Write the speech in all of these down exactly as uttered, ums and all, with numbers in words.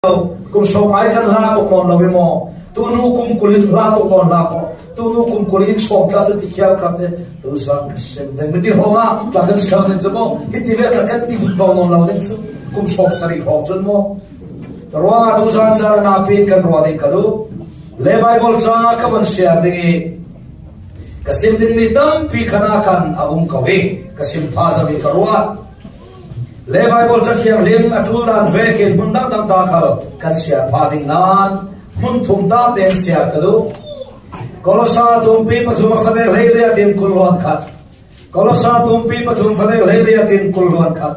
lo. Kum sawm ngai kan hla tuk nawn lo hi maw? Tunu kum kul in hla tuk nawn hla ko. Tunu kum kul in sawm tla tu ti khial khat te. Tu zang ka sim deng mi ti hawng a tla kan siam deng cu maw? Hi ti ve tla kan ti vut lo nawn lo deng cu. Kum sawm sarih hawng cun maw? Ka ruang a tu zan ca na pi kan ruah ding ka duh. Le Bible ca ka van share ding i ka sim ding mi tampi khan a kan a um ko i ka sim pha zo i ka ruat. Le Bible ca thianghlim a ṭul dan vekin hmun dangdang ta khal kan siar pha ding nan hmun thum ta tein siar ka duh. Kolosa tumpi pathum a fate hleiriat in kul hluan khat. Kolosa tumpi pathum fate hleiriat in kul hluan khat.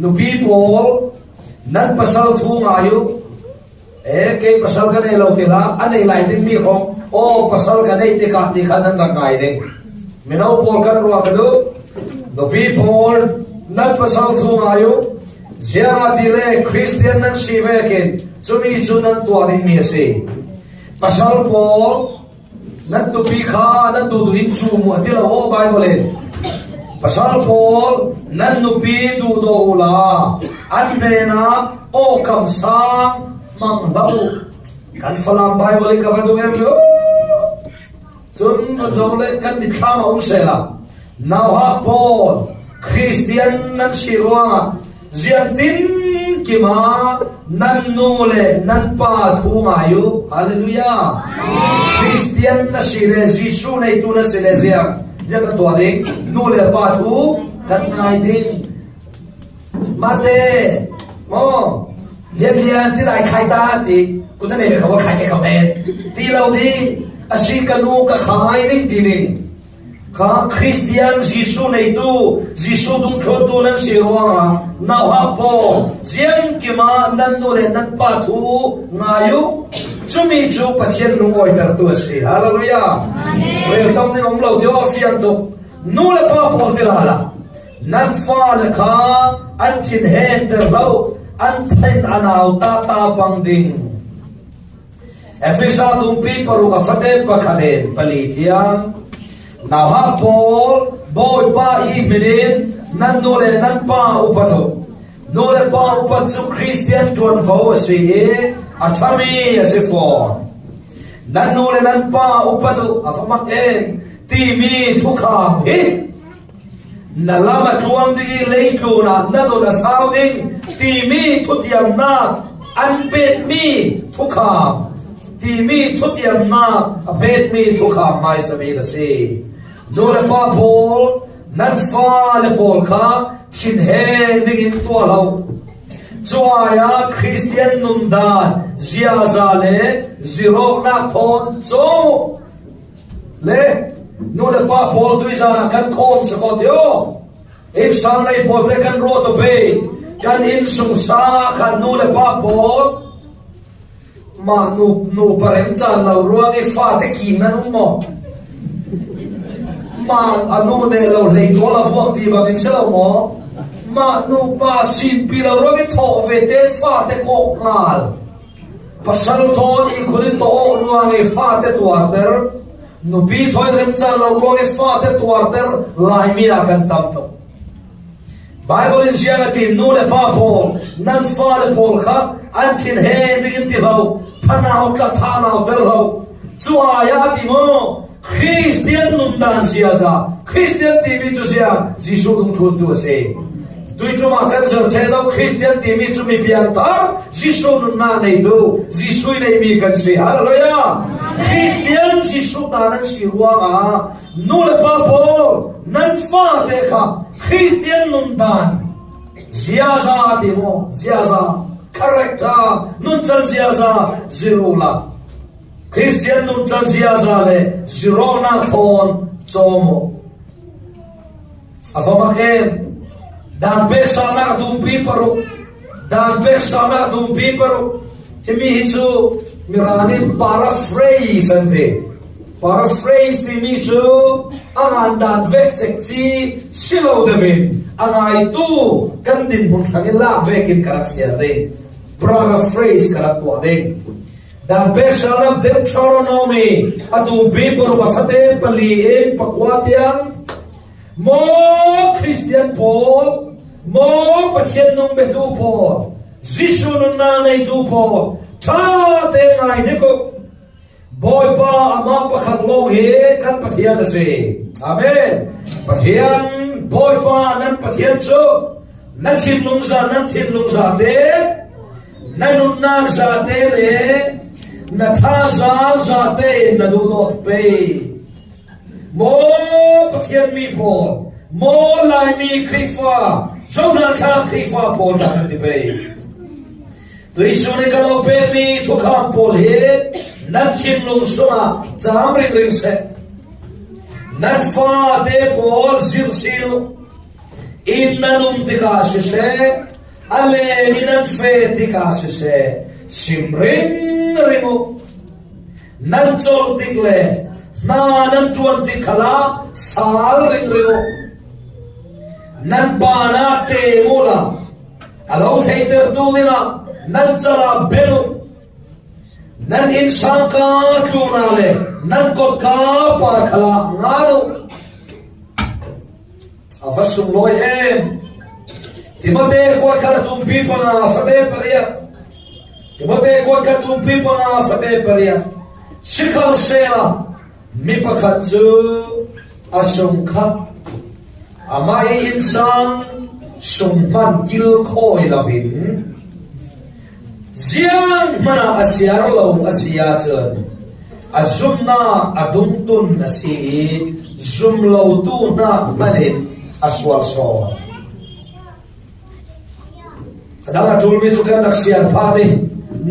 Nupi pawl, nan pasal thu ngai uh. E, kei pasal ka nei lo ti hlah, a nei lai ding mi hrawng. Aw, pasal ka nei tikah ti kha nan rak ngai ding. Mino pawl kan ruah ka duh. Nupi pawl, nan pasal thu ngai uh. Ziangahtile Khristian nan si vekin cumi cu nan tuah dingmi a si. Pasal pawl, nan tupi kha nan duhduh in cu mu a ti lo aw Bible in. Pasal pawl, nan nupi duhdaw uhla an hnenah awkam sang hmang hlah uh. Kan Falam Bible in ka va duh em lo. Cun vun zong le kan mitthlam a um sehla. Nauhak pawl, Khristian nan si ruangah ziangtin kimah nan nu le nan pa thu ngai uh. Halleluiah. Khristian na si le Jesuh neitu na si le ziang, ziang ka tuah ding, nu le pa thu kan ngai ding. Mate, maw, lianlian ti lai khai ta ti, kun na nei ve ka va khai e ka men ti lo ding. A si ka nu ka khai ding ti ding. Kha Khristian Jesuh neitu, Jesuh dungthluntu nan si ruangah nauhak pawl, ziangkimah nan nu le nan pa thu ngai uh. Cumi cu Pathian lungawitertu a si. Halleluiah. Amen. Rel tam ding um lo ti aw fiang tuk. Nu le pa pawl ti lala. Nan fale kha an thinhengter hlah uh, an thin a nau tata pang ding. Efesa tumpi paruk a fate pakhat in pali tiang. Nauhak pawl, Bawipa i hmin in nan nu le nan pa upat uh. Nu le pa upat cu Khristian ṭuanvo a si i a ṭhami a si fawn. Nan nu le nan pa upat uh, a va mak em timi thukham hi na lam a tluang ding i leitlun ah na nun a sau ding timi thutiamnak an petmi thukham, timi thutiamnak a petmi thukham hmaisabik a si. Nu le pa pawl, nan fale pawl kha thinheng dingin tuah hlah uh. Cu ai-ah Khristian nundan ziaza le zirawknak thawn cawm uh. Le nu le pa pawl tuizan ah kan khawm si ko tio. Inn sang nei pawl te kan ruat uh pei. Kan inn sung sang ah khan nu le pa pawl mah nu, nu parem caan lo ruang i fate kim nan um maw? Mah a nu neh lo hlei tual a vuak ti bangin si lo maw? Mah nu pa sinpi lo ruang i thawh ve te fate kawk ngal. Pasal thawn ihkhun in tawh awk ruang i fate tuarter, nupi thawn remcan lo ruang i fate tuarter Laimi ah kan tam tuk. Bible in ziang a ti, nu le pa pawl, nan fale pawl kha an thinheng dingin ti hlah uh, thanau tla thanau tel hlah uh. Cu ai-ah a ti maw? Khristian nundan ziaza, Khristian timi cu ziang, Jesuh dungthluntu a si. Tuiṭum ah kan zir ṭheh zo, Khristian timi cu mi piangthar, Jesuh nunnak neitu, Jesuh i neihmi kan si. Halleluiah! Khristian Jesuh ta nan si ruangah nu le pa pawl, nan fate kha Khristian nundan ziaza a ti maw? Ziaza, character, nuncan ziaza zir uhla. Khristian nuncan ziaza le zirawknak thawn cawm uh. A va mak em. Dan peksalnak a tumpi paruk. Dan peksalnak a tumpi paruk. Himi hi cu Mirang in paraphrase an ti. Paraphrase timi cu a ngan dan vek cekci si lo deuhin a ngaitu kan dinhmun hrangin lak vekin ka rak siar ding. Paraphrase ka rak tuah ding. Dan peksalnak Deuteronomy a tumpi paruk a fate pali in pakua tiang, maw Khristian pawl, maw Pathian nung biatu pawl, Jesu nunna neitu pawl, ṭhate ngai nik u. Bawipa amah pakhat lawng hi kan Pathian a si. Amen. Pathian, Bawipa nan Pathian chu na thinlung za, nan thinlung zate, na nunnak zate le na thazaang zate in na duhdawt pei. Maw Pathian mi pawl, maw Laimi Khrihfa, Jonah thlak Khrihfa pawl, na kan ti pei. Tuisun i ka lo pekmi thukham pawl hi nan thinlung sungah cam ringring seh. Nan fate pawl zirh sin u. Inn nan um tikah siseh, a leng in nan feh tikah siseh, sim ringring u. Nan colh tik le hna nan ṭuan tik khalah sal ringring u. Nan banah teng uhla, a lo theitertu dingah nan calah bel u. Nan innsangka tluna le nan kotka par khalah ngan u. A va sunglawi em. Timote kuat khat a tumpi panga fate pariat. Timote kuat khat tumpi panga fate pariat. Sikhalsehla mi pakhat cu a sungkhat, amah i innsang sunghman kilkhawi loin zianghman ah a siar lo a si ahcun a zumhnak a dungtun a si i, zum lotu hna hmanh in a sual sawn. A dang a ṭulmi cu kan rak siar phah ning,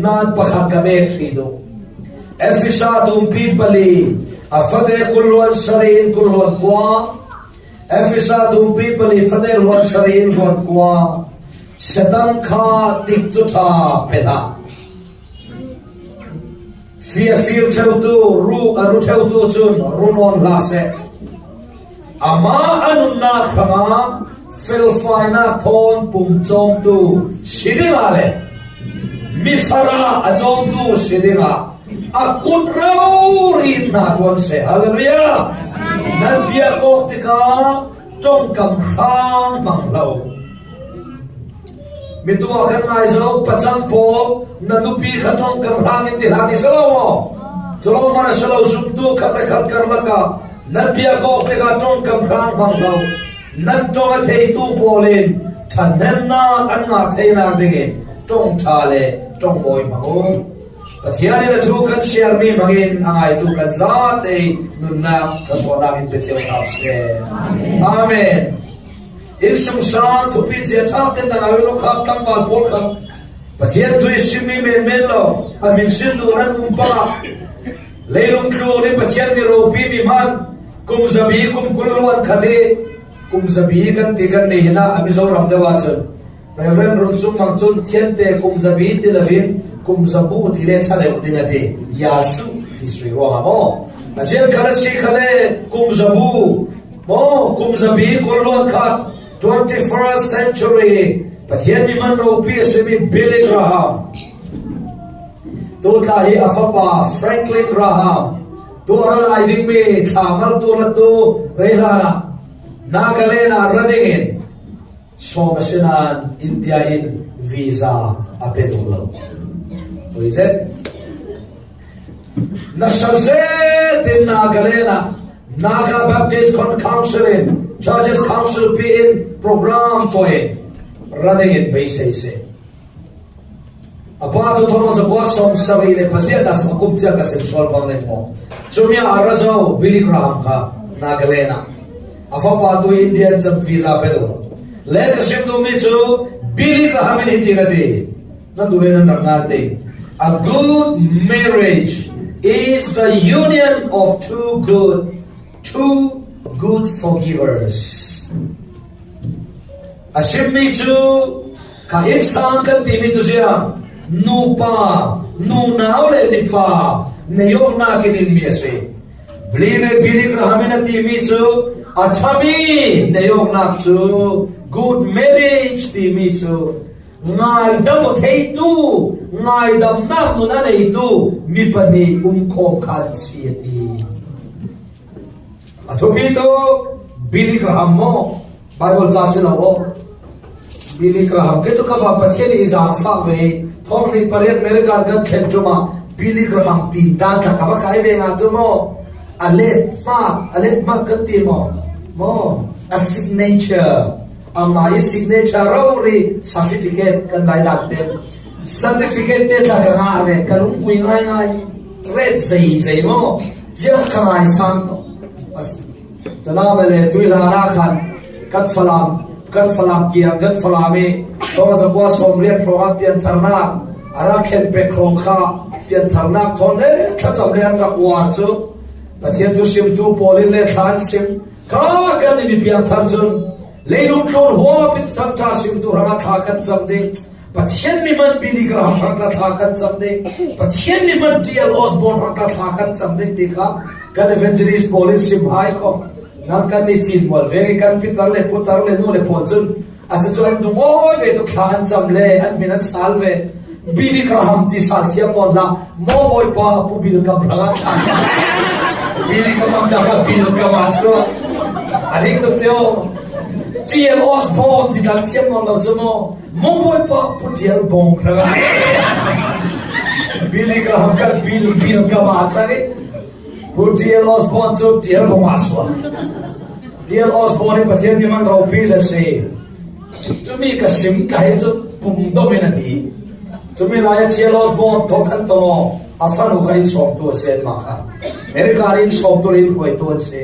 nan pakhat ka mek hrih duh. Efesa tumpi pali, a fate kul hluan sarih in kul hluan kua. Efesa tumpi pali, fate hluan sarih in hluan kua. Satan kha tikcu ṭha pe hlah. Fir a fir ṭheutu, ru a ru ṭheutu cun ru nawn hlah seh. Amah a nunnak hrangah felfainak thawn pum cawmtu si dingah le mi farah a cawmtu si dingah a kut rori hna ṭuan seh. Hallelujah! Nan biak awk tikah ṭongkam hrang hmang hlah u. Mi tu ah kan ngai zo, pacang pawl, na nupi kha ṭongkam hrang in ti hlah ti si lo maw? Cu lawng man a si lo, zumtu khat le khat karlak ah nan biak awk tikah ṭongkam hrang hmang lo. Nan ṭong a theitu pawl in ṭhathnemnak an ngah theinak dingin ṭong ṭha le ṭong mawi hmang u. Pathian in a thu kan siarmi hmangin a ngaitu kan zate nunnak ka suahnak in pe cio hna seh. Amen. Innsungsang thupi cia ṭha tein na ngah lo kha tlangval pawl kha Pathian thu i simmi menmen lo, a hmin sin duh nan um pah. Leilung tlun i Pathian mi ropi mi hman, kum zabi kum kul hluan khat i kum zabi kan ti kan nih hin ah a Mizoram deuh ahcun Reverend Run Cung Mang cun thiante kum zabi ti loin kum zabu ti le ṭha deuh ding a ti. Yasu ti sui ruangah maw? A zian khat a si kha le kum zabu maw, kum zabi kul hluan khat, twenty-first century Pathian mi hman ropi a simi Billy Graham. Tu tla hi a fapa Franklin Graham, tu a ra lai dingmi thla maltu latu rei hlan ah Nagaland ah ra dingin sawm a si nain India in visa a pe duh lo. Tuizet nasa zetin Nagaland ah Naga Baptist Con-, Council in, Churches Council pi in program tuah in ra dingin beisei si. A pa cu thawngṭha zakua sawm sarih le pazia hna sim a kum cia ka sim sual bang ning maw? Cumi ah a ra zo Billy Graham kha Nagaland ah. A fapa tu India in cam visa pe lo. Le ka sim duhmi cu Billy Graham in hi ti ka ti. Nan duh le nan rak ngan ding. A good marriage is the union of two good, two good forgivers. A simmi cu ka innsang kan timi tu ziang, nupa, nunau le mipa, neiawknak in inmi a si. Billy le Billy Graham in a timi cu a ṭhami neiawknak cu good marriage timi cu ngaidam aw theitu, ngaidamnak nun a neitu mi pahnih um khawm kha an si a ti. A thupi tu Billy Graham maw? Bible ca si lo aw. Billy Graham, kei cu ka va Pathian i zang fak ve. Thawng hnih pariat American kan thlen ṭum ah Billy Graham tin dan kha ka va kai ve nga cu maw? A let hmak, a let hmak kan ti maw? Maw? A signature. Amah i signature rori certificate kan lai lak te. Certificate te tla ka ngah ve, ka lungpui ngaingai. Ret zeizei maw? Ziah ka ngaisang tawh. Cana mele tui hla hna khan kan Falam, kan Falam kiang, kan Falam i thawng a zakua sawmriat hrawng ah piantharnak a rak thlen pek hrawng kha piantharnak thawn le thlacam le an rak uar cu Pathian thusimtu pawl in le thla an sim. Kha kan i mi piangthar cun leilung tlun huap in thangṭha simtu hrangah thla kan cam ding. Pathian mi hman Billy Graham hrang kha thla kan cam ding. Pathian mi hman T L Osborne hrang kha thla kan cam ding ti kha kan evangelist pawl in sim hai kho. Nan kan i cin mual ve i kan pitar le putar le nu le pawl cun a cucu an dung awi ve tuk thla an cam le an min an sal ve. Billy Graham ti sal thiam nawn hlah. Maw Bawipa, Pu Bil Kam hrangah thla. Billy Kam dah kha Bil Kam a suak. A dik tuk tio. T L Osborne ti tlang thiam nawn lo cu maw? Maw Bawipa, Pu T L Bawng hrangah. Billy Graham kan Bil, Bil Kam a cang i. Pu T L Osborne cu T L Bawng a suak. T L Osborne hi Pathian mi hman ropi a si. Cumi ka sim ka hi cu pum dom in a ti. Cumi lai ah T L Osborne thawk kan tong aw. A fanu kha inn sawmtu a si, anmah kha America inn sawmtu le inn hruaitu an si.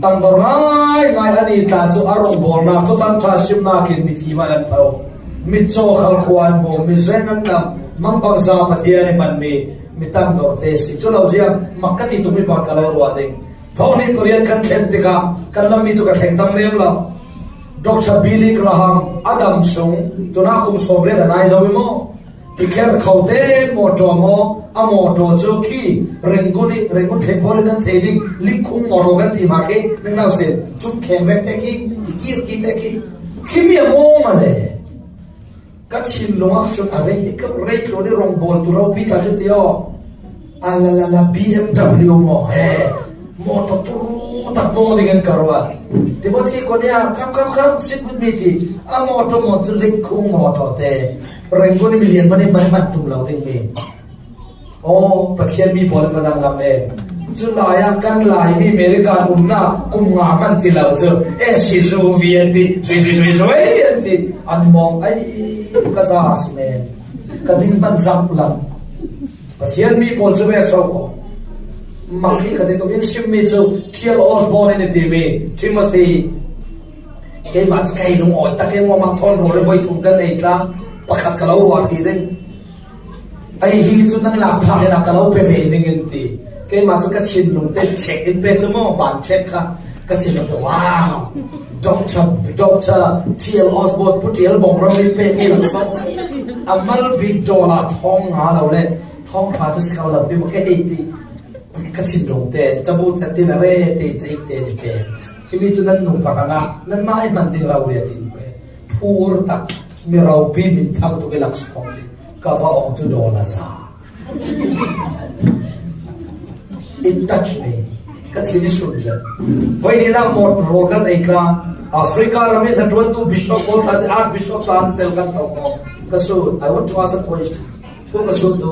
Tangdor ngaingai an i tla cu a rawngbawlnak, Thuthang ṭha simnak in mithi hmanh an tho. Mitcaw khal khua an bawm, mizeng an dam, mangbangza Pathian i hmanmi mi tangdor te si. Cu lo ziang mak ka ti tukmi pakhat ka lo ruah ding. Thawng hnih pariat kan thlen tikah kan lammi cu ka thleng tam lem lo. Doctor Billy Graham a dam sung, tunah kum sawmriat a nai zo i maw? Tikher kho te mawṭaw maw? A mawṭaw cu khi Rangoon i, Rangoon thleipawl in nan thei ding, likkhung mawṭaw kan ti hna khi, ningno si, cun kheng vek te khi, i kir ki te khi, khi mi a mawng a le. Ka thinlung ah cun a rei hi ka rei tlun i rawngbawl tu ropi tla cu ti aw. A la la la B M W maw he. Mawṭaw tu tak maw ding in ka ruat. Timothy kua nih, "Come, come, come, sit with me," ti. A mawṭaw maw cu likkhung mawṭaw te. Rangoon i milian man i man man tum lo ding mi. Aw, Pathian mi pawl in va danglam e. Cu lai ah kan Laimi America umnak kum nga hman ti lo cu, "Eh, si su vi," an ti, "Sui, sui, sui, sui," an ti. An mawng, ai, ka za a si men. Ka ding hman zak lam. Pathian mi pawl cu vek so ko. Mak hi ka ti tuk in simmi cu T L Osborne in i timi Timothy. Keimah cu kei lungawi tak in mah thawn rawl i voi thum kan ei tlang. Pakhat ka lo ruah rih ding. Ei hi cu nan lak phak in a ka lo pe ve ding in ti. Keimah cu ka thinlung te check in pe cu maw, ban check kha ka thinlung te, wow, Doctor, Doctor T L Osborne, Pu T L Bawng ram in pek mi laksawng. A mal bik dollar thawng nga lo le thawng hra cu si ko lo pi maw ka hei ti. Ka thinlung te cabu te tin a re te caik te ni te. Himi cu nan nung pakhat ah nan mah i hman ding lo ria tin pe. Phur tak mi ropi min thang tuk i laksawng ti. Ka va ong cu dollar za. It touched me. Ka thin i sun zet. Voi ni nak mawt rawl kan ei tla. Africa ram i hnaṭuantu bishop pawl tla, archbishop tla an tel kan tau ko. Ka sun, I want to ask a question. Thu ka sun tu.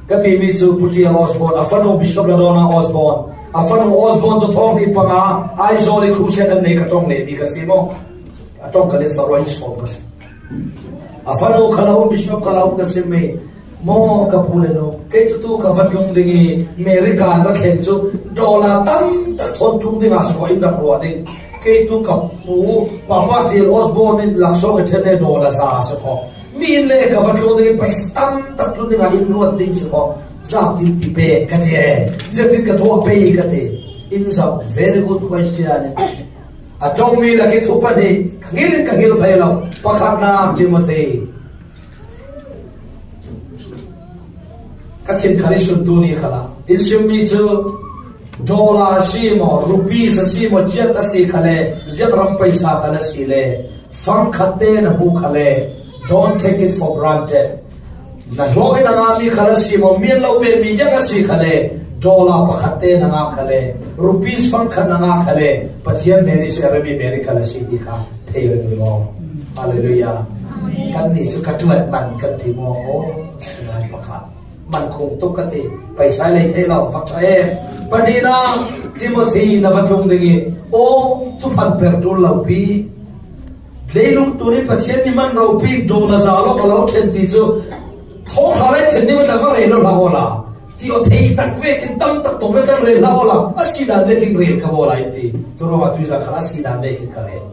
Ka timi cu Pu T L Osborne, a fanu Bishop Ladonna Osborne. A fanu Osborne cu thawng hnih panga Aizawl i crusade an nei ka ṭong lehmi ka si maw? A ṭong ka let sa ruah in sawm ka si. A fanu kha lo, Bishop kha lo ka si mi. Maw ka pu le nu, kei cu tu ka va tlung ding i America an va thlen cu dollar tam tak thawn tlung ding a si ko in rak ruah ding. Kei tu ka pu, Papa T L Osborne in laksawng i ṭhen le dollar za a si ko. Mi in le ka va tlung ding i paisa tam tak tlung ding ah in ruat ding si ko. Ziangtin ti pe ka ti e. Ziangtin ka tuah pe ka ti. In zam very good question. A ṭongmi lak i thu pahnih ka ngil in ka ngil thei lo. Pakhatnak Timothy. Ka thin kha i sun tu ni kha la. In simmi cu dollar a si maw, rupees a si maw, kyat a si kha le, ziang ram paisa kha le si le, fang khat te na hmu kha le, don't take it for granted. Na hlawh in a ngahmi kha le si maw, mian lo pemi ziang a si kha le, dollar pakhat te na ngah kha le, rupees fang khat na ngah kha le, Pathian hnen i si a remi America le si ti kha thei reng mi maw? Halleluiah. Kannih cu ka ṭuan man kan ti maw? Aw, sinai pakhat. Man khung tuk ka ti. Paisa lei thei lo, vak ṭha e. Pahnihna, Timothy na va tlung ding i, aw, thuphan per ṭul lo pi. Leilung tuni Pathian mi man ropi, dawn a za lo, a lo ṭhen ti cu, thawngṭha lei ṭhen ni ma tla va rel lo hlah awla. Ti aw thei tak vekin tam tak tawng ve kan rel hlah awla. A si dan vekin rel ka bawl lai ti. Cu ruangah tuizan khan a si dan vekin ka rel.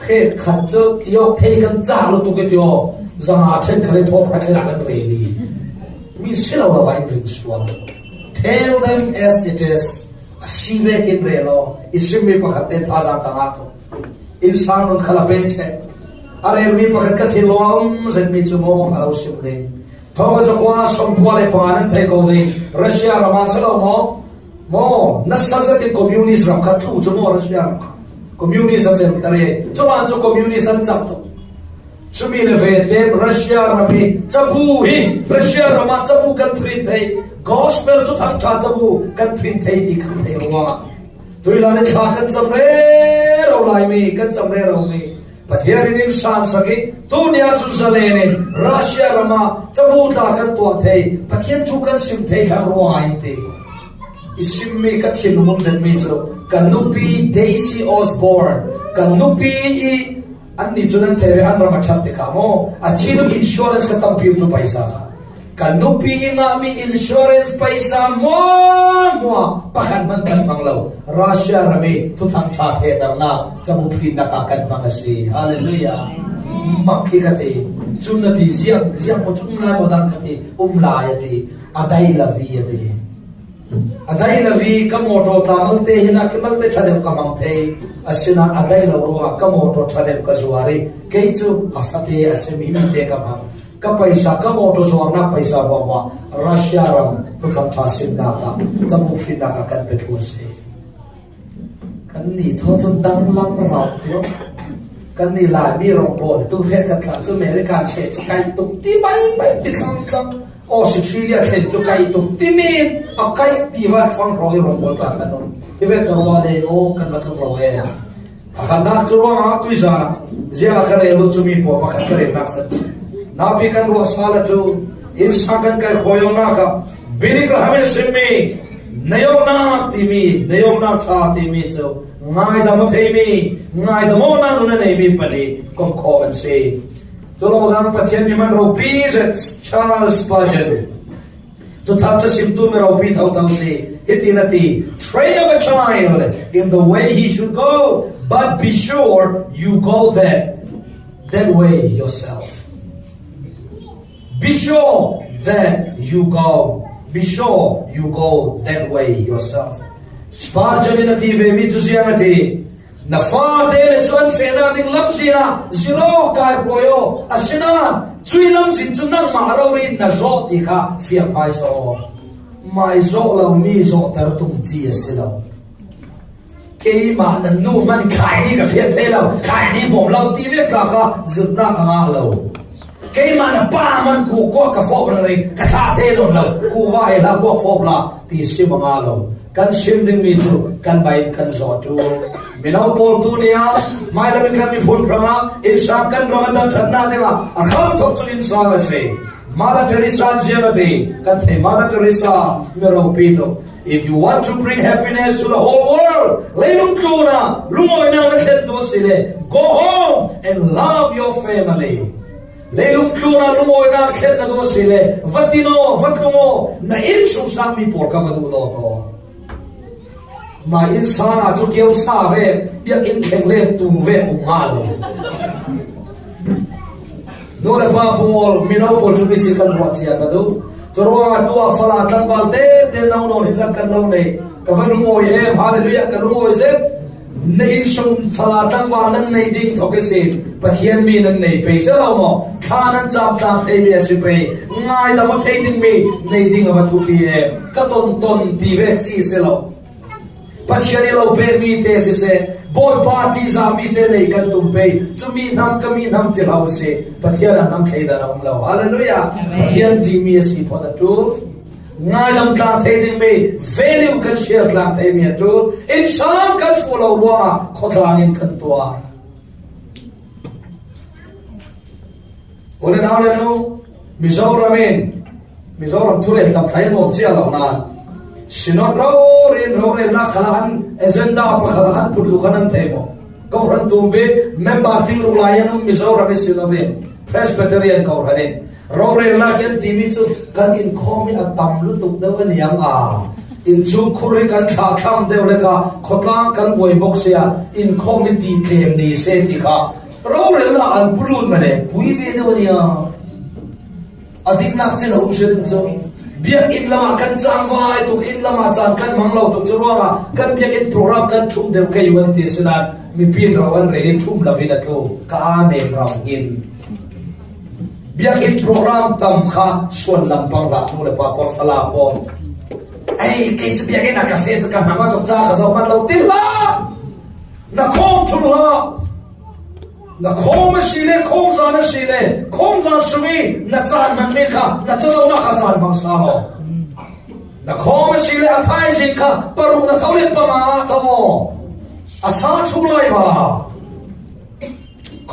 He khat cu ti awk thei kan cak lutuk i ti aw, zanga ṭhen kha le thawk kha ṭhen ah kan rel i. Mi si lo lo ah in ring sual. Tell them as it is. A si vekin rel aw. I simmi pakhat te thazaang ka ngah tuk. Innsang nun kha la pe ṭheh. A relmi pakhat ka thinlung ah um zetmi cu maw a lo sim ding. Thawngkhat zakua sawmkua le panga nan thei ko ding. Russia ram ah si lo maw? Maw, nasa zetin communist ram kha tlu cu maw Russia ram kha. Communist a cemter i, cuman cu communist an cak tuk. Cumi le ve tein Russia ram hi cabu hi, Russia ram ah cabu kan print thei, gospel thuthang ṭha cabu kan print thei ti kan thei ruangah. Tuizan in thla kan cam rero laimi, kan cam rero mi. Pathian in in sansak i, tuni ah cun zalen in Russia ram ah cabu tla kan tuah thei, Pathian thu kan sim thei thlang ruangah in ti. I simmi ka thinlung um zetmi cu ka nupi Daisy Osborne, ka nupi i annih cu nan thei ve, an ram a ṭhat tikah maw, a thinu insurance ka tampi um cu paisa kha. Ka nupi i ngahmi insurance paisa hmuahhmuah pakhat hmanh kan hmang lo. Russia ram i thuthang ṭha thehternak cabu phrinnak ah kan hmang a si. Halleluiah. Mak hi ka ti. Cun na ti ziang, ziang maw cun um lai maw dang ka ti. Um lai a ti. A dai lo vi a ti. A dai lo vi ka mawṭaw tla malte hin a malte ṭha deuh ka hmang thei. Asinain a dai lo ruangah ka mawṭaw ṭha deuh ka zuar i kei cu a fate a simi mite ka hmang. Ka paisa, ka mawṭaw zuarnak paisa hmuahhmuah Russia ram thuthang ṭha simnak ah cabu phrinnak ah kan pe thu a si. Kannih thaw cun danglam rau tiah kannih Laimi rong bawl tu hriat kan tla cu American hreh cu kaih tuk ti mai mai ti thlang thlang. Australia thlen cu kaih tuk timi a kaih ti va fang hrawng i rong bawl tla kan um. Hi ve ka ruah le aw kan va tlung lo e. A khatnak cu ruangah tuizan ah ziangah ka rel lo cumi pawl pakhat ka relnak san cu. Napi kan ruah sal a ṭul, innsang kan kai hruai awknak ah Billy Graham in simmi, na awknak timi, na awknak ṭha timi cu ngaidam aw theimi, ngaidam awknak nun a neimi pahnih komkhawm an si. Cu lo dang Pathian mi man ropi zet Charles Spurgeon. Thuthang ṭha simtu mi ropi thotho si. Hitin a ti, "Train up a child in the way he should go, but be sure you go that, that way yourself." Be sure that you go. Be sure you go that way yourself. Spurgeon in a ti ve mi cu ziang a ti. Na fate le cu an fehnak ding lamzin ah ziraw kai hruai aw. Asinain cuih lamzin cu nangmah rori na zawh ti kha fiang hmaisa aw. Mai zawh lo mi zawhter tung ci a si lo. Keimah na nu hmanh khaini ka phiat thei lo, khaini bawm lo ti vek tla kha zirhnak a ngah lo. Keimah na pa hmanh kukuak ka fawp ringring, ka thlah thei lo lo, kuva he hla kuak fawp la ti sim a ngah lo. Kan sim dingmi cu kanmah in kan zawh ṭul. Mino pawl tu ni ah hmailam in kan miphun hrangah innsang kan ram a dam ṭhatnak dingah a hram thawk cu innsang a si. Mother Teresa ziang a ti, kan thei Mother Teresa mi ropi tu. If you want to bring happiness to the whole world, leilung tlun ah lungawinak na thlen tu a si le, go home and love your family. Leilung tlun ah lungawinak thlen na tu a si le, va tin aw, va tlung aw, na innsungsangmi pawl kha va duhdawt aw. Mah innsang ah cu kiosa ve, biakinn thleng le tu ve um ngah lo. Nu le pa pawl, mino pawl cu mi si kan ruah cia ka duh. Curuangah tuah fala tlangval tete no no nih zat kan lo nei. Ka va lungawi em, hallelujah, ka lungawi zet. Na innsung fala tlangval nan nei ding thawk i si. Pathian mi nan nei pei si lo maw? Thla nan camtlang theimi a si pei. Ngaidam aw thei dingmi nei ding a va thupi em. Ka tonton ti ve ci si lo. Pathian i lo pekmi te siseh, Bawipa ṭihzahmi te nei kan tum pei, cumi hnam ka mi hnam ti hlah u sih. Pathian a hnam thleidan a um lo. Hallelujah. Amen. Pathian ṭihmi a si phawt a ṭul. Ngaidam tlang thei dingmi, value kan share tlang theimi a ṭul. Innsang kan hruh lo ruangah khuatlang in kan tuar. Ule nau le nu, Mizoram in, Mizoram thu le tam thai nuam cia lo nan. Synod rori in rorelna khala an agenda pakhat an phut lu khan an thei maw? Kohran tum bik member ting lu lai an um Mizoram in Synod in, Presbyterian Kohran in. Rorelna kan timi chu kan inkhawm hi a tam lutuk deuh a niam a. Inchung khur hi kan thlah thlam deuh le ka khawtlang kan buai bawk sia, inkhawm hi ti tlem ni se ti kha. Rorelna an pulut mah le pui ve deuh a nia. A diknak cin a um sia ding chu. Biakinn lamah kan cangvai tuk, inn lamah caan kan mang lo tuk chu ruangah kan biakinn program kan thum deuh kei uh an ti sinan mipi in rau an rei in thum lo in a tlu. Ka amen rau in. Biakinn program tam kha suan lampang hlah nu le pa pawl fala pawl. Ei, kei cu biakinn a ka feh tu ka hmang tuk ca ka zoh man lo ti hlah. Na khawm thul hlah. Na khawm a si le, khawm zan a si le, khawm zan sung i na caan hmanmi kha na cazaunak kha caan hmang sa law. Na khawm a si le a thaizing kha paruk na tho le panga tho aw. A sa thu lai va.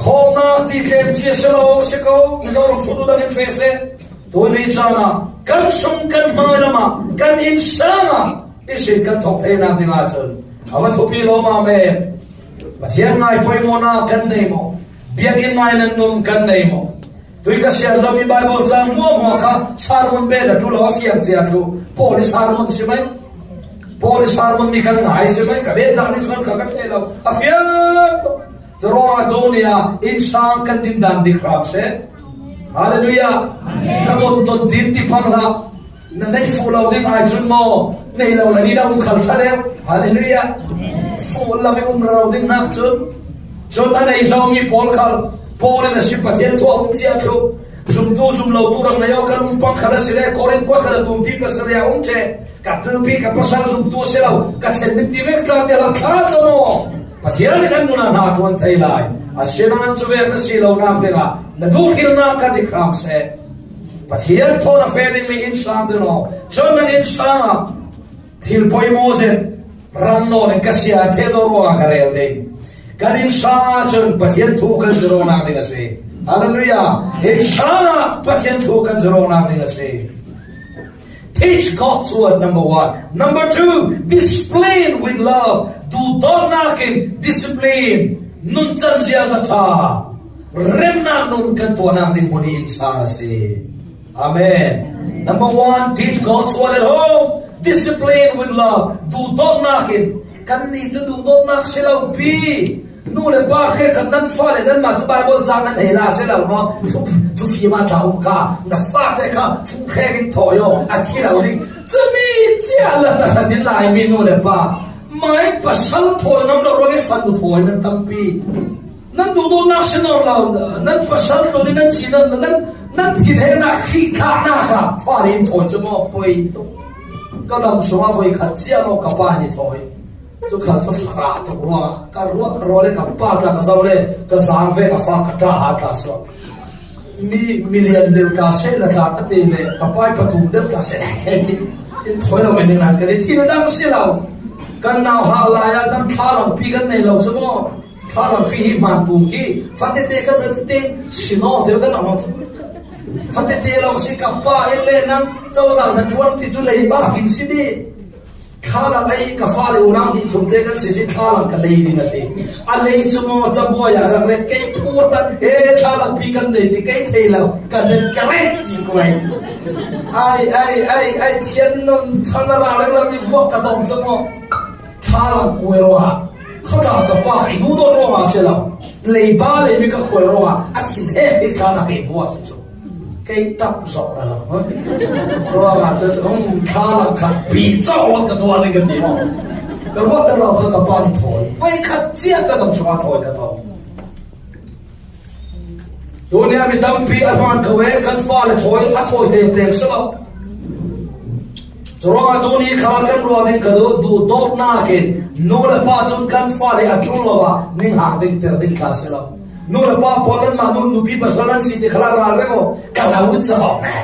Khawmnak ti tlem cia si lo si ko, i lo rung thulu dangin feh seh. Tuni caan ah kan sung kan hmai lamah kan innsang ah ihsin kan thawk theinak dingah cun a va thupi lo mah men. Pathian ngai poimawhnak kan nei maw? Biakinn ngai nan nun kan nei maw? Tui ka siar zomi Bible cang hmuahhmuah kha sermon bel a ṭul lo a fiang cia thlu. Paul i sermon si mai. Paul i sermon mi kan ngai si mai. Ka betnak ning suan kha ka thei lo. A fiang tuk. Curuangah tuni ah innsang kan dindan dik hram seh. Hallelujah. Ka tonton din ti phang hlah. Na nei fuh lo ding ai cun maw? Nei lo le ni na um khal ṭha deuh. Hallelujah. Fuh lo i um rero ding nak cun. Cun a nei zomi pawl khal Paul in a si Pathian thu a um cia thlu. Zumtu zumlotu rak na yau kan um pang khal a si le Korin kuat khal a tumpi pasarih a um ṭheh. Ka tumpi ka pasal zumtu a si lo. Ka ṭhen ding ti vek tla tiah rak thla cam aw. Pathian in an nun ah hna a ṭuan thei lai. Asinain cu vek na si lonak dingah na duhhrilnak kan i kham seh. Pathian thawn a feh dingmi innsang ding aw. Cun nan innsang ah thil poimaw zet rang nawn in ka siar ṭheh zo ruangah ka rel ding. Kan innsang ah cun Pathian thu kan zirawnnak ding a si. Hallelujah. Innsang ah Pathian thu kan zirawnnak ding a si. Teach God's word, number one. Number two, discipline with love. Duhdawtnak in discipline. Nuncan ziaza ṭha. Remnak nun kan tuahnak ding hmun hi innsang a si. Amen. Number one, teach God's word at home. Discipline with love. Duhdawtnak in. Kannih cu duhdawtnak si lo pi. Nu le pa hrekkhat nan fale nanmah cu Bible cang nan hei la si lo maw? Thu, thufim ah tla um kha, na fate kha funghrek in thawi aw, a thi lo ding. Cumi cia la tahratin Laimi nu le pa. Mai pasal thawi ngam lo ruang i fanu thawi nan tampi. Nan duhdawtnak si nawn lo, nan pasal tlun i nan si nan, nan, nan thinhengnak hrihthlahnak ah fale in thawi cu maw? Poi tuk. Ka dam sungah voi khat cia maw ka pa nih thawi. Cu kha cu farah tuk ruangah ka ruah ka ruah le ka pa tla ka zoh le ka zaang ve ka fa ka ṭah ha tla suak. Mi, milian deuh tla seh na tla ka ti le ka pai pathum deuh tla seh hei ti in thawi lo men nan kan i thil dang si lo. Kan nauhak lai ah nan thla langpi kan nei lo cu maw? Thla langpi hi hman tum khi fatete kan tete si naw te kan nau cu. Fatete lo si ka pa in le nang cozah na ṭuan ti cu leiba king si dih. Thlalang ei ka fale unau nih thumte kan si si thlalang ka lei ding a ti. A lei cu maw cabuai ah rak le kei phur tan he thlalang pi kan nei ti kei thei lo ka den ka rek ti kuai. Ai, ai, ai, ai, thian nun thang na ra leng lam i vuak ka dong cu maw? Thlalang kuai ruah. Khata ka pa ka i duh dawh ruangah si lo. Leiba lei mi ka khual ruangah a thin he he thlalang ka i vuak si cu. Kei tak zawh na lo. Ruangah te cu, um, thlalang khat pi cawh ka tuah ning ka ti maw? Ka ruat na lo kha ka pa nih thawi. Voi khat cia ka dam sungah thawi ka tong. Tunia mi tampi a hman kho e, kan fale thawi, a thawi tengteng si lo. Curuangah tuni kha kan ruah ding ka duh, duhdawtnak in nu le pa cun kan fale a ṭul lo ah ninghang ding ter ding tla si lo. Nu le pa pawl nanmah nu nupi pasal nan si ti kha la ralring aw. Ka lo cawm e.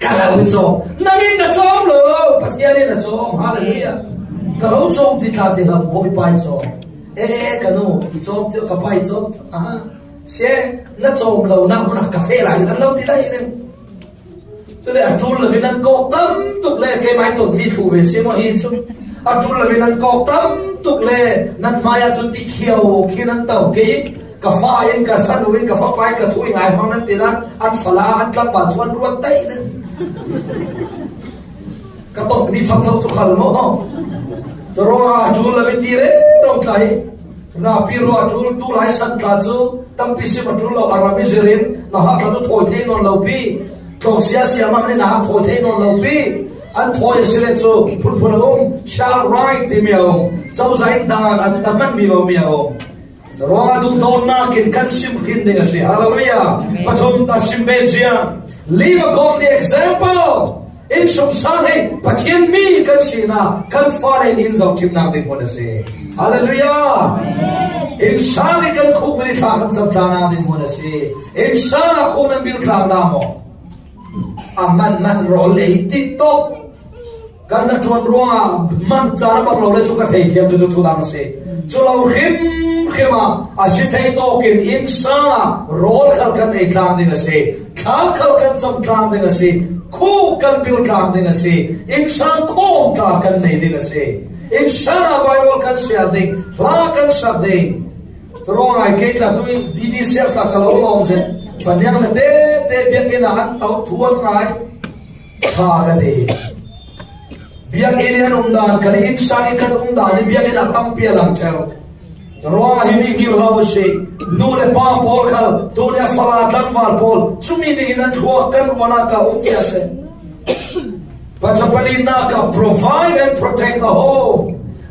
Ka lo cawm. Nang in na cawm lo. Pathian in na cawm. Hallelujah. Ka lo cawm ti tla ti hlah u Bawipa i cawm. E, e, ka nu, i cawm ti, ka pa i cawm. Aha. Sia, na cawm lo na hmun ah ka feh lai ding an lo ti lai ding. Cule a ṭul lovin an kawk tam tuk le, keimah i tot mi thlu ve si maw hi chu. A ṭul lovin an kawk tam tuk le, nan hmai ah cun ti khiau khi nan to kei. Ka fa in, ka fanu in, ka fapa in, ka thu i ngai hmang nan ti nan, an fala, an tlangval chu an ruat daih nan. Ka tot mi thotho chu khal maw. Curuangah a ṭul lo i ti rero tla hi. Napi ruah a ṭul tu lai san tla cu tampi sim a ṭul lo, a ram i zir in nauhak tla tu thawi thei nawn lo pi. Tlawng sia sia mah nih nauhak thawi thei nawn lo pi. An thawi a si le cu phunphun a um, child right timi a um. Cozah in dan an, an hmanmi lomi a um. Ruangah duhdawtnak in kan sim khin ding a si. Hallelujah. Pathum ta sim ben ciang. Leave a godly example. Innsungsang hi Pathian mi kan sinak, kan fale in zong ṭhimnak ding hmun a si. Hallelujah. Innsang hi kan khukmi thla kan camtlannak ding hmun a si. Innsang ah khuk nan bil tlang dah maw? A man man rawl ei ti tawh. Kan na ṭuan ruangah man caan a bang lo le cu ka thei thiam tu, tu, tu dang a si. Cu lo hrimhrim ah a si thei tawkin innsang ah rawl khal kan ei tlang ding a si. Thla khal kan cam tlang ding a si. Khuk kan bil tlang ding a si. Innsang khawm tla kan nei ding a si. Innsang ah Baibal kan siar ding. Hla kan sak ding. Curuangah kei tla tu in D B siar tla ka lo lawm zen. Faniang le tete biakinn ah an to thu an ngai. Kha ka ti. Biakinn i an umdan, kan innsang i kan umdan i biakinn a tampi a lang ṭheu. Ruangah hi mi ngilhlo a si. Nu le pa pawl khal, tu le fala tlangval pawl, cumi dingin an thluak kan ruahnak ah um ti a si. Pathian palinak ah provide and protect the home.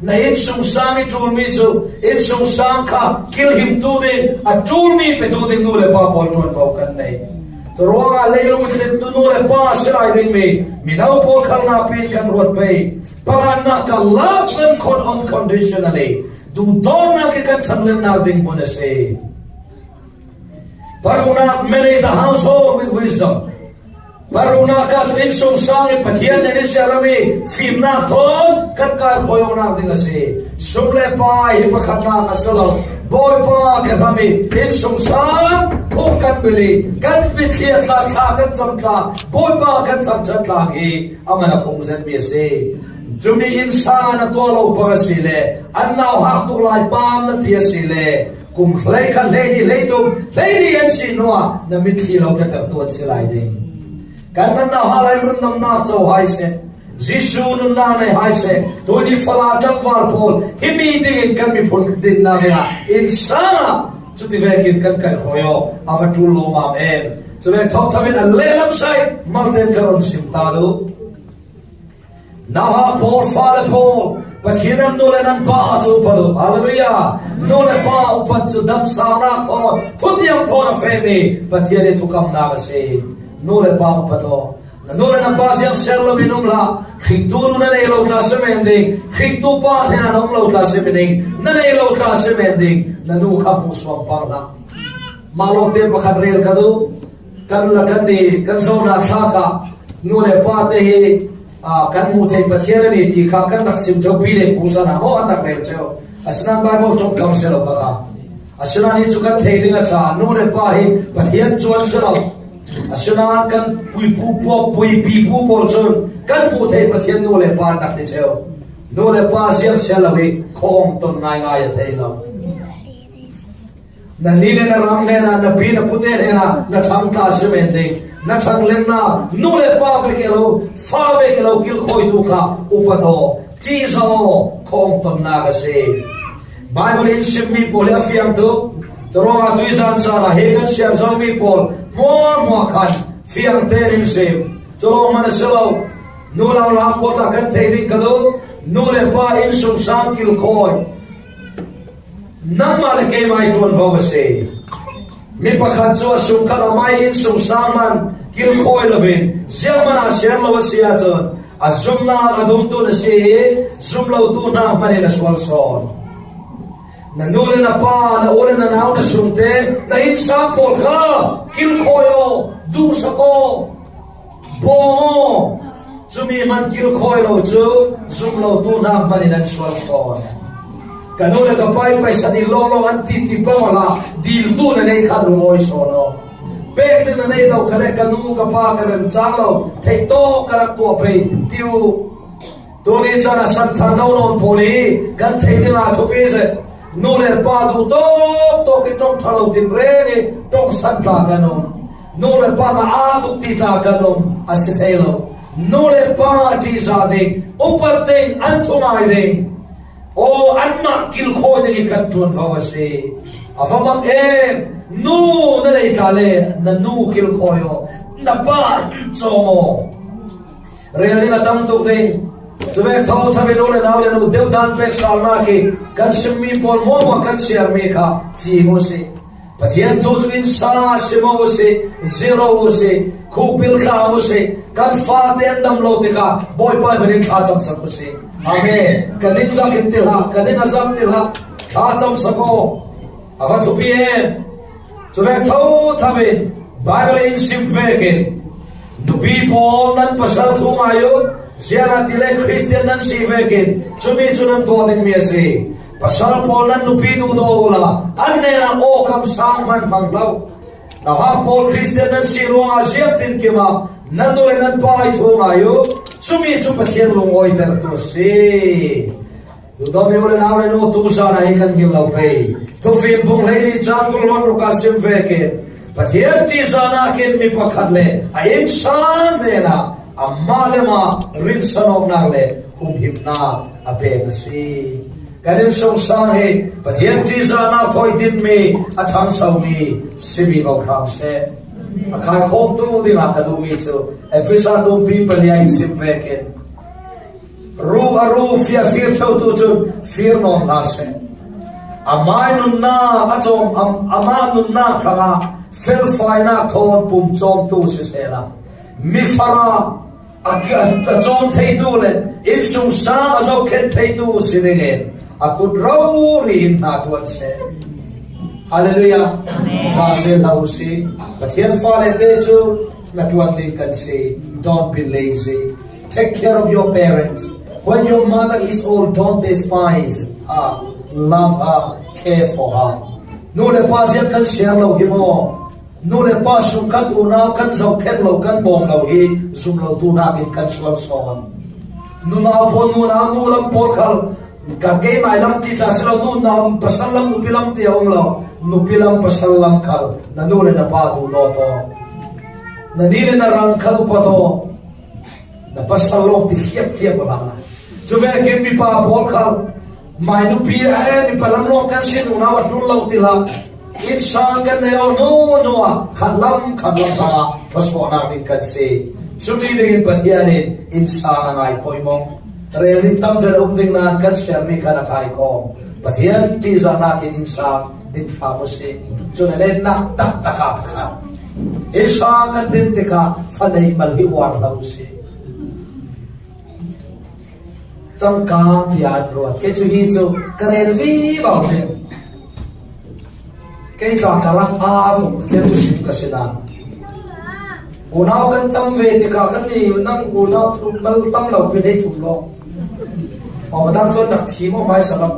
Na innsungsang i ṭulmi cu, innsungsang kha kilhimtu ding, a ṭulmi petu ding nu le pa pawl ṭuanvo kan nei. Curuangah leilung i tlintu nu le pa a si lai dingmi mino pawl khal napi in kan ruat pei. Pakhatnak ah love them con-, unconditionally. Duhdawtnak i kan ṭhanlennak ding hmun a si. Paruknak, manage the household with wisdom. Paruknak ah cu innsungsang i Pathian nih a siarami fimnak thawn kan kaikhawi awknak ding a si. Sum le pai hi pakhatnak a si lo. Bawipa ka hram i innsungsang khuk kan bil i kan mitthli a tlak, thla kan cam tlang, Bawipa kan thangṭhat tlang hi a man a khung zenmi a si. Cumi innsang ah na tuah lo pang a si le an nauhak tuk lai pam na ti a si le kum hleikhat, hleihnih, hleitum, hleili an si hnuah na mitthli lo ka tertu an si lai ding. Kan nan nauhak lai rundamnak co hai seh, Jesuh nunnak nei hai seh, tuni fala tlangval pawl hi mi dingin kan miphun dinnak dingah innsang ah cuti vekin kan kaihhruai aw, a va ṭul lawmam em. Cuvek thawkthamin a lehlam sai malte in ka run sim ta duh. Nauhak pawl, fale pawl, Pathian nan nu le nan pa ah cu upat uh. Hallelujah. Nu le pa upat cu damsaunak thawn, thutiam thawn a fehmi Pathian i thukamnak a si. Nu le pa upat aw. Na nu le na pa ziang siar loin um hlah. Hringtu nu na nei lo tla si men ding. Hringtu pa hnenah na um lo tla si men ding. Na nei lo tla si men ding. Na nu kha hmuhsuam pang hlah. Mah lawngte pakhat rel ka duh. Kan la kan ni, kan zohnak thlak ah nu le pa te hi, aa, kan hmuh theih Pathian a ni ti kha kan rak sim ṭheu pi le pu san ah maw an rak rel ṭheu. Asinain Baibal ṭawngṭam si lo ka kha. Asinain hi cu kan thei ding a ṭha, nu le pa hi Pathian cu an si lo. Asinain kan puipu puak, puipi pu pawl cun kan hmuh theih Pathian nu le pa an rak ti ṭheu. Nu le pa ziang siar lo hi khawm ton ngaingai a thei lo. Na ni le na ram hnenah, na pi na pute hnenah na ṭhang tla si men ding. Na ṭhanglennak nu le pa vek i lo, fa vek i lo kilkhawitu kha upat aw, ṭihzah aw, khawm tonnak a si. Baibal in simmi pawl hi a fiang tuk. Curuangah tuizan caan ah hi kan siar zomi pawl hmuahhmuah khan fiang tein in sim. Cu lawng hmanh a si lo. Nu le pa pawl tla kan thei ding ka duh. Nu le pa innsungsang kilkhawi nangmah le keimah i ṭuanvo a si. Mi pakhat cu a sungkhat amah i innsungsang hmanh kilkhawi loin zianghman ah siar lo a si ahcun a zumnak a dungtu na si i zumlotu hna hmanh in a sual sawn. Na nu le na pa, na u le na nau, na sungte, na innsang pawl kha kilkhawi aw, duhsak aw, bawm aw. Cumi hmanh kilkhawi lo cu zumlotu hna hmanh in an sual sawn. Ka nu le ka pa i paisa dil lawnglawng an ti ti pawh a la, diltu na nei kha lungawi sawn aw. Pek ding na nei lo kha le ka nu ka pa ka remchang lo, theih tawk ka rak tuah phei ti uh. Tuni chan a santhang no nawn pawl hi kan theih ding a thupi se. Nu le pa duh tawk tawk in ṭawng ṭha lo tinreng in ṭawng san tla kan um. Nu le pa na a tuk ti tla kan um a si thei lo. Nu le pa ṭihzah ding, upat ding, an thungai ding, aw, anmah kilkhawi ding hi kan ṭuanvo a si. A va mak em. Nu na nei ta le na nu kilkhawi aw, na pa cawm aw. Rel ding a tam tuk ding. Cuvek tho thavin u le nau le nu deuh dan pek salnak hi kan simmi pawl muahmuah kan siarmi kha cing u si. Pathian thu cu innsang a sim u si, zir u si, khukbil tla u si, kan fate an dam lo tikah Bawipa hminin thlacamsak u si. Amen. Kan inn zak in ti hlah, kan inn a zak ti hlah, thlacamsak aw. A va thupi em. Cuvek tho thavin Bible in sim vekin nupi pawl nan pasal thu ngai u, ziangahtile Khristian nan si vekin cumi cu nan tuah dingmi a si. Pasal pawl nan nupi duhdaw uhla an hnenah aw kamsang hman hmang hlah. Nauhak pawl Khristian nan si ruangah ziangtinkim ah nan nu le nan pa i thu ngai u, cumi cu Pathian lungawitertu a si. Duhdawtmi u le nau le nu, tuzan ah hi kan ngil lo pei. Thufim bung hleili cang kul lawn ruk ah sim vekin Pathian ṭihzahnak in mi pakhat le a innsang hnenah amah le mah rinsanawknak le humhimnak a pek a si. Kan innsungsang hi Pathian ṭihzahnak thawi dinmi a ṭhangsomi si vivo hram seh. A khaikhawmtu dingah ka duhmi cu Efesa tumpi pali ah in sim vekin, ru a ru, fir a fir ṭheutu cun fir nawn hlah seh. Amai nunnak a cawm, am-, amah nunnak hrangah felfainak thawn pumcawmtu sisehla, mifar ah a, a, a cawm theitu le innsungsang a zohkhenh theitu si dingin a kut rori in hna ṭuan seh. Hallelujah. Amen. Zazel hlah u si. Pathian fale te cu na ṭuan ding kan si. Don't be lazy. Take care of your parents. When your mother is old, don't despise her. Love her, care for her. Nu le pa ziang kan siar lo hi maw? Nu le pa sungkhat unau kan zohkhenh lo, kan bawm lo hi zum lotu nakin kan sual sawn. Nunau pawl, nunau nu lam pawl khal, ka keimai lam ti ta si lo, nunau pasal lam, nupi lam ti a um lo. Nupi lam, pasal lam khal na nu le na pa duhdawt aw. Na ni le na rang khal upat aw. Na pasal lawng ti hliapthiap a hlah. Cuvekin mipa pawl khal, mai nupi a, eh, mipa lam lawng kan si, nunau a ṭul lo ti hlah. Innsang kan nei aw, nu, nu ah khat lam, khat lam hrangah hrawsawhnak ding kan si. Cumi dingin Pathian in innsang a ngai poimawh. Rel ding tam zet a um ding nain kan siarmi kha a kaikawm. Pathian ṭihzahnak in innsang din hram u si. Cun a lennak taktak ah pakhat, innsang kan din tikah fa neih mal hi uar hlah u si. Cangka tiah an ruat. Kei cu hi cu ka rel vivo deuh. Kei tla ka rak aa tuk, Pathian thusim ka si nain. Unau kan tam ve tikah kan i, nang unau thu mal tam lo, pi hei thum law. Aw, a dang cun rak thim aw, hmaisa lam.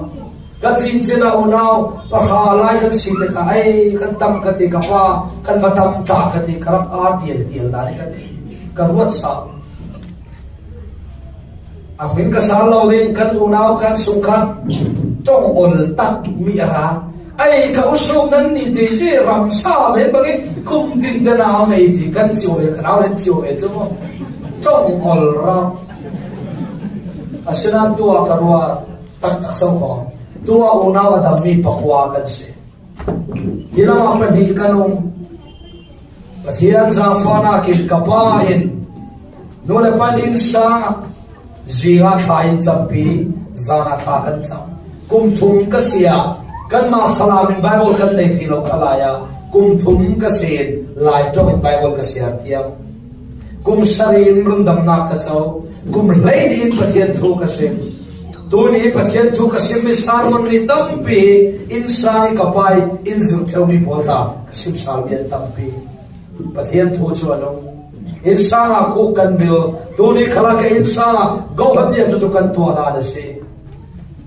Ka cincin ah unau pahra lai kan si tikah, ei, kan tam ka ti, ka pa kan va tam ta ka ti, ka rak aa tial tial dan ka ti. Ka ruat sa. A hmin ka sal lo ding, kan unau kan sungkhat ṭong ol tak mi a ra. Ei, ka usuk nan ni ti si, ramsa men bangin kum tin te nau nei ti kan cio ve, ka nau len cio ve cu maw. Ṭong ol ra. Asinain tuah ka ruat taktak so ko. Tuah unau a dammi pakua kan si. Hi lamah pahnih kan um. Pathian zaangfahnak in ka pa in nu le pa in innsang zingah thla in campi, zan ah thla kan cam. Kum thum ka si ah, kanmah Falam in Baibal kan nei hrih lo kha lai ah, kum thum ka si in Lai ṭawng in Baibal ka siar thiam. Kum sarih in rundamnak ka co. Kum hleili in Pathian thu ka sim. Tuni Pathian thu ka simmi sermon mi tampi, innsang i ka pa in zirh ṭheumi pawl ta ka sim salmi an tampi. Pathian thu cu a nung. Innsang ah khuk kan bil. Tuni khalah ka innsang ah go hatiam cu kan tuah dan a si.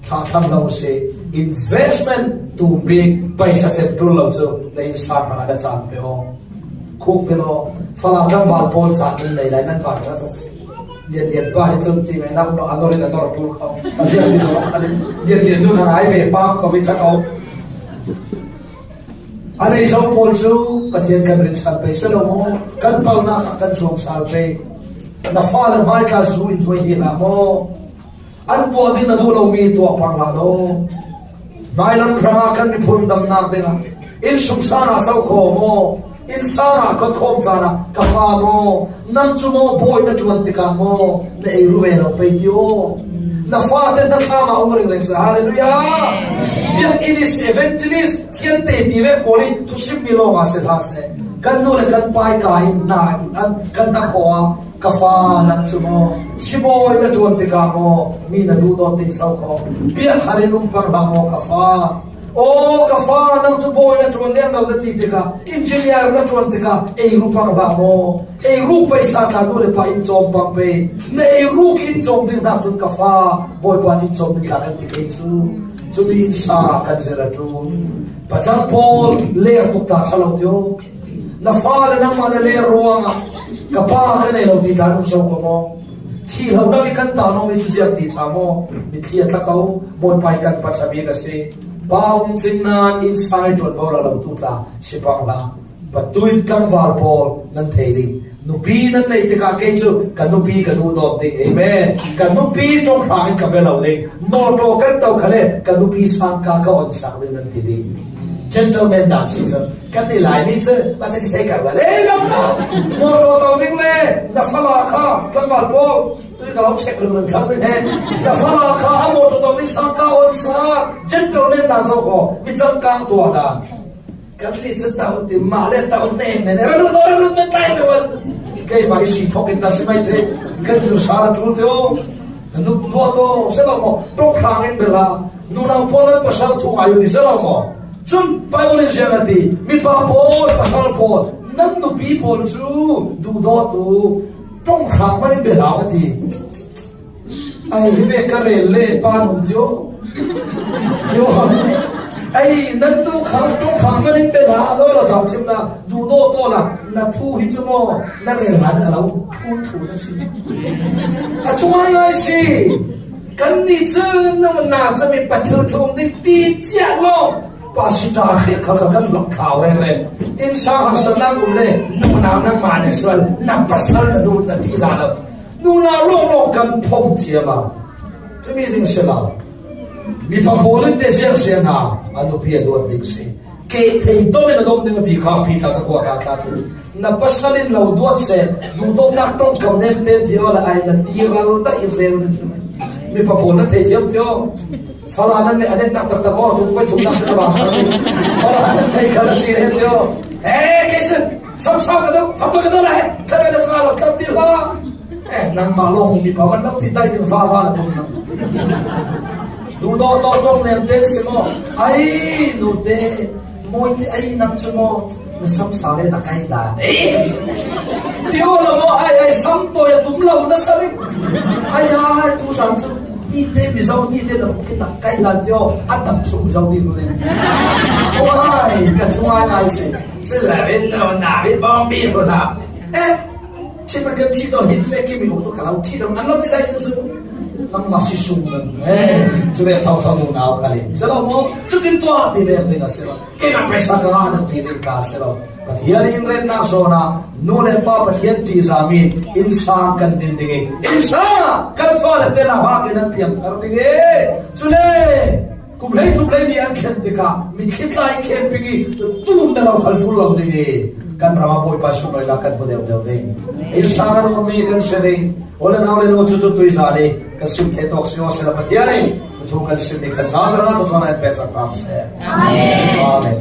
Sa tham lo si, investment tum bik paisa chen tul lo cu na innsang hmang a na caan pe aw. Khuk pe law, Falam tlangval pawl caan in nei lai nan van ka tuk. Lian lian pa hi cun ti ngai nak a nor in a nor tul kho. A ziang ti zong a lian lian nun a ngai ve pam ko vi ṭha ko. A nei zo pawl cu Pathian kan rinsan pei si lo maw? Kan palhnak ah kan zuam sal pei. Na fale hmaitla zu in hnuai hi hna maw? An tuah ding na duh lomi tuah pang hlah law. Hmailam hrangah kan miphun damnak dingah innsungsang ah so kho maw? Innsang ah kotkhawm caan ah ka fa maw? Nang cu maw bawi na ṭuan tikah maw na ei ru ve lo pei ti aw. Na fate hna thlam ah um ringring seh. Hallelujah! Biakinn i si, evangelist, thiante ti ve pawl i thusimmi lawng ah si hlah seh. Kan nu le kan pa i ka in hna an kan hna khawh ah, ka fa, nang cu maw sibawi na ṭuan tikah maw mi na duhdawt ding so kho. Biakhar in um pang hlah maw ka fa. Aw ka fa, nang cu bawi na ṭuan lenglo na ti tikah, engineer na ṭuan tikah ei ru pang hlah maw? Ei ru paisa tla nu le pa in cawm pang pei. Na ei ru ki in cawm ding hna cun ka fa, Bawipa in in cawm ding tla kan ti kei cu. Cumi in sa kan zir a ṭul. Pacang pawl ler tuk ta ṭha lo tio. Na fa le nangmah na ler ruangah ka pa ka nei lo ti tla um so ko maw? Thi lo dang i kan ta no mi cu ziang ti ṭha maw? Mitthli a tla ko, Bawipa hi kan pa ṭha bik a si. Pa um cing nain innsang i ṭuan bo la lo tu tla si pang hlah. Patui tlangval pawl nan thei ding. Nupi nan neih tikah kei cu ka nupi ka duhdawt ding. Amen. Ka nupi ṭonghrang in ka bia lo ding. Mawṭaw kan to khale ka nupi sangka ka on sak ding nan ti ding. Gentleman dan si cu. Kan i Laimi cu, mah ti thei ka ruat. Ei, lam na! Mawṭaw to ding le, na fala kha, tlangval pawl, tui ka lo check ring ring thlang ding he. Na fala kha, a mawṭaw to ding sangka on sa, gentleman dan zo ko, mi cangkang tuah dan. Kan ni cu tau ti, mah le tau hnen hnen, ra lut, ra lut, men tai te wan. Kei mah i si thok in ta si mai te, kan cu sa ra tul te o. Na nu tua to, se lo mo, ṭonghrang in bela, nunau pawl nan pasal thu ngai u ti se lo mo. Cun Bible in ziang a ti, mipa pawl, pasal pawl, nan nupi pawl cu duhdawt u, ṭonghrang man in bela a ti. Ai, hi ve ka rel le, pa nun tio. Tio. Ai, nan tu khang, tu khang man in bela, lo lo tau chim na, duhdawt to la, na thu hi cu maw, na rel han a lo, thun thu na si. A thu ngai ngai si. Kan ni cu, na mun na cu mi pathil thum ding ti ciah lo. Pa si ta khi kha kha kan lok thau le le. Innsang harsatnak um le, nunau nangmah na sual, na pasal na nu na ti za lo. Nunau lawng lawng kan phom cia ma. Cumi ding si lo. Mipa pawl in te siang siang hna, a nupi a duat ding si. Ke thei dom in a dom ding a ti kha Peter cakuat ah tla thil. Na pasal in lo duat seh, duhdawtnak ṭongkam nem te ti awla ai na ti ral dah i rel ding si. Mipa pawl na thei thiam tio. Fala nan nih a netnak taktak aw, tung pai thumnak si na bang. Fala nan thei kha na si rel tio. Eh, kei sin. Sam sam ka deuh, sam ka deuh lai. Ka deuh lai, ka deuh lai. Eh, nangmah lawng mipa man lo ti dai ding va va na tum na. Duhdawt tawh ṭong nem te si maw? Ai, nu te, mawi te, ai, nang cu maw? Na sam sa le na kai dan. Eh! Ti aw la maw? Ai, ai, sam tawi a tum lo na sa ding. Ai, ai, tu zan cu. Ni te, Mizo ni te na, na kai dan ti aw. A tam sung Mizo ni lu ding. Ai, ka thungai ngai si. Cila bin lo na bin bawng bin lo na. Eh! Chimah kan thih dawh hin fek imi tu ka lo thih dawh an lo ti dai tu cu. Nangmah si sung nan. Eh, cu ve thau thau nau ka lim. Si lo maw? Cutin tuah ti ve ding a si lo. Keimah paisa ka ngah nan ti ding ka si lo. Pathian in retnak zawn ah nu le pa Pathian ṭihzam in innsang kan din ding i innsang kan fale te na hak in an piang thar ding i. Cule Kum hlei tum hlei nih an thlen tikah mitthli tlai khemping i tum na lo khal ṭul lo ding i kan ram ah Bawipa sunglawi la kan hmu deuh deuh ding. Innsang a ummi kan si ding. U le nau le nu cu tu tui zan i kan sim thei tawk si aw sila Pathian in thu kan sim i kan zan rak a tuan in pek sak hram seh. Amen. Amen.